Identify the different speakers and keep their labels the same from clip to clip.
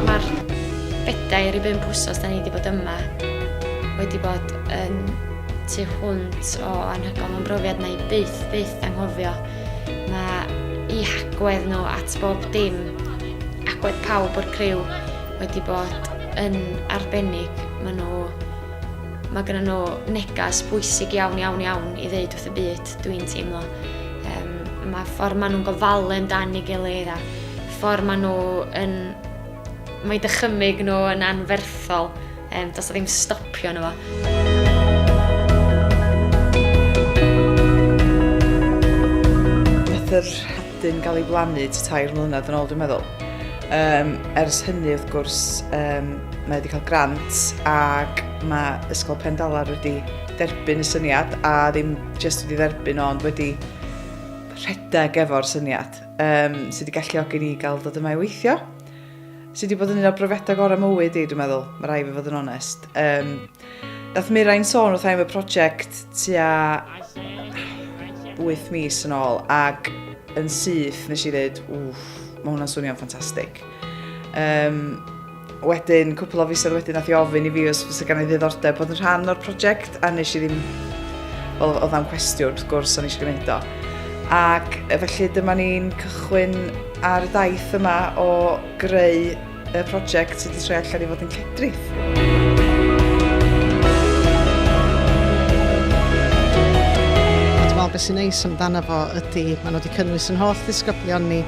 Speaker 1: Mae'r bedair i bump wsos da ni wedi bod yma wedi bod yn tu hwnt o anhygoel. Mae'n brofiad na i byth, byth anghofio. Mae i hagwedd nhw at bob dim, agwedd pawb o'r criw wedi bod yn arbennig. Mae nhw, mae gyda nhw negas bwysig iawn, iawn, iawn i ddeud wrth y byd, dwi'n teimlo. Um, mae ffordd maen nhw'n gofalu amdan ei gilydd a ffordd maen nhw yn... Mae dychymyg nhw yn anferthol. Um, does ddim stopio nhw fo.
Speaker 2: Nath yr hadyn gael ei blannu 3 mlynedd yn ôl, dwi'n meddwl. Um, ers hynny, wrth gwrs, um, mae wedi cael grant ac mae Ysgol Pendalar wedi derbyn y syniad a ddim jyst wedi dderbyn o, ond wedi rhedeg efo'r syniad um, sydd wedi galluogi ni gael dod yma i weithio. Sydd wedi bod yn un o'r brofiadau gorau mywyd i, dwi'n meddwl. Mae rhaid fi fod yn onest. Um, nath Mirain sôn wrth am y prosiect tua 8 mis yn ôl, ac yn syth nes i ddweud, wff, mae hwnna'n swnio'n ffantastig. Um, wedyn, cwpl o fisoedd wedyn, nath i ofyn i fi os fysa gan i ddiddordeb bod yn rhan o'r prosiect, a nes i ddim, wel, oedd am cwestiwn, wrth gwrs, o'n i eisiau gwneud o. Ac felly dyma ni'n cychwyn ar y daith yma o greu y prosiect sydd wedi troi allan i fod yn lledrith.
Speaker 3: Dwi'n meddwl beth sy'n neis amdano fo ydy maen nhw wedi cynnwys yn holl ddisgyblion ni,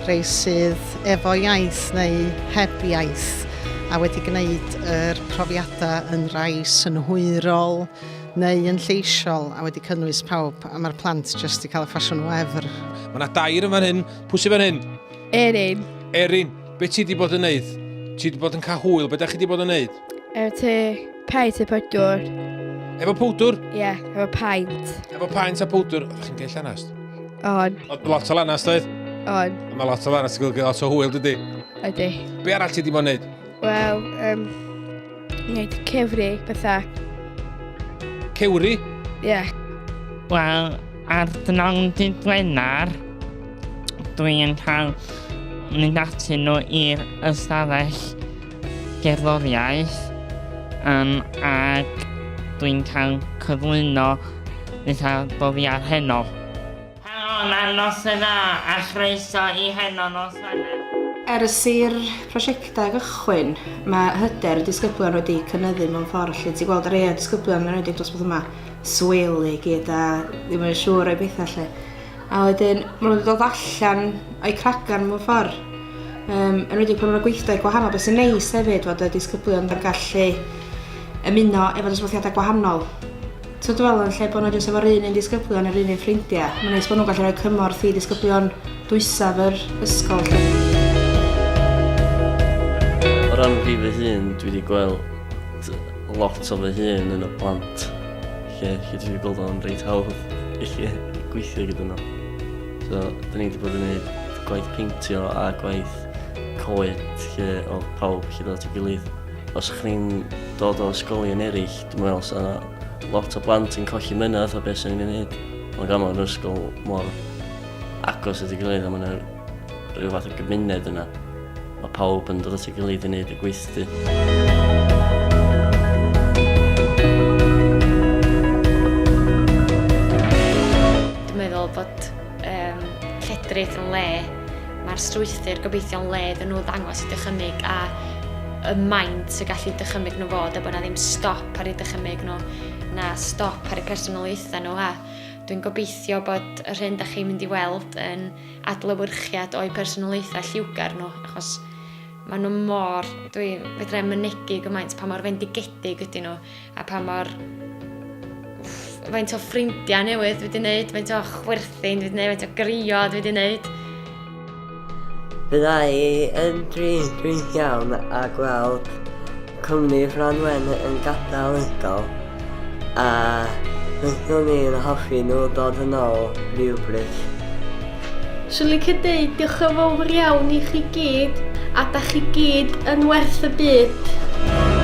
Speaker 3: rei sydd efo iaith neu heb iaith a wedi gwneud yr profiadau yn rai synhwyrol neu yn lleisiol a wedi cynnwys pawb a mae'r plant jyst 'di cael y ffasiwn wefr.
Speaker 4: Mae yna dair yn fan hyn. Pwy sy'n fan hyn?
Speaker 5: Erin.
Speaker 4: Erin, be ti di bod yn neud? Ti di bod yn cael hwyl, be da chi di bod yn neud?
Speaker 5: Efo te, paent a powdwr.
Speaker 4: Efo powdwr?
Speaker 5: Ie, yeah, efo paent.
Speaker 4: Efo paent a powdwr. Oeddech chi'n gael llanast?
Speaker 5: On.
Speaker 4: Oedd lot o lanast oedd?
Speaker 5: On.
Speaker 4: Mae lot o lanast yn golygu lot o hwyl, dydy?
Speaker 5: Ydy.
Speaker 4: Be arall ti di bod yn neud?
Speaker 5: Wel, um, wneud cewri, bethau.
Speaker 4: Cewri?
Speaker 5: Ie. Yeah.
Speaker 6: Wel, ar dnawn dydd Gwener, dwi'n cael mynd atyn nhw i'r ystafell gerddoriaeth um, ac dwi'n cael cyflwyno eitha boddi ar heno. Helo na nos yn dda a chroeso i heno nos Wener.
Speaker 7: Ers i'r prosiectau gychwyn, mae hyder y disgyblion wedi cynyddu mewn ffordd lle ti'n gweld rhai o'r disgyblion yn enwedig dosbarth yma swil i gyd a ddim yn siŵr o'i bethau lle. A wedyn maen nhw wedi dod allan o'i cragan mewn ffordd. Um, yn enwedig pan maen nhw'n gweithdai gwahanol, beth sy'n neis hefyd fod y disgyblion yn gallu ymuno efo dosbarthiadau gwahanol. Ti'n dod fel yn lle bod nhw jyst efo'r un un disgyblion, yr un un ffrindiau. Mae'n neis bod nhw'n gallu rhoi cymorth i disgyblion dwysaf yr ysgol. Lle.
Speaker 8: O ran fi fy hun, dwi wedi gweld lot o fy hun yn y plant. Lle, lle dwi wedi gweld o'n reit hawdd i chi gweithio gyda nhw. So, da ni wedi bod yn gwneud gwaith peintio a gwaith coed lle oedd pawb lle dod at ei gilydd. Os ych chi'n dod o ysgolion eraill, dwi'n meddwl sa lot o blant yn colli mynadd o beth sy'n ni'n gwneud. Ond gan mae'r ysgol mor agos at ei gilydd a mae'n rhyw fath o gymuned yna. Mae pawb yn dod at ei gilydd i wneud y gweithdy.
Speaker 1: Dwi'n meddwl bod um, lledrith yn le, mae'r strwythur gobeithio'n le iddyn nhw ddangos i dychymyg a y maint y gallu dychymyg nhw fod a bod na ddim stop ar eu dychymyg nhw na stop ar eu personoliaethau nhw a dwi'n gobeithio bod yr hyn da chi'n mynd i weld yn adlewyrchiad o'u personoliaethau lliwgar nhw, achos maen nhw mor, dwi fedra i'm mynegi gymaint pa mor fendigedig ydyn nhw, a pa mor faint o ffrindiau newydd dwi wedi gwneud, faint o chwerthin dwi wedi gwneud, faint o grio dwi wedi gwneud.
Speaker 9: Bydda i yn drist, drist iawn a gweld cwmni Fran Wen yn gadael ysgol a fyswn i'n hoffi nhw dod yn ôl rhywbryd.
Speaker 10: Swn licio deud diolch yn fawr iawn i chi gyd a da chi gyd yn werth y byd.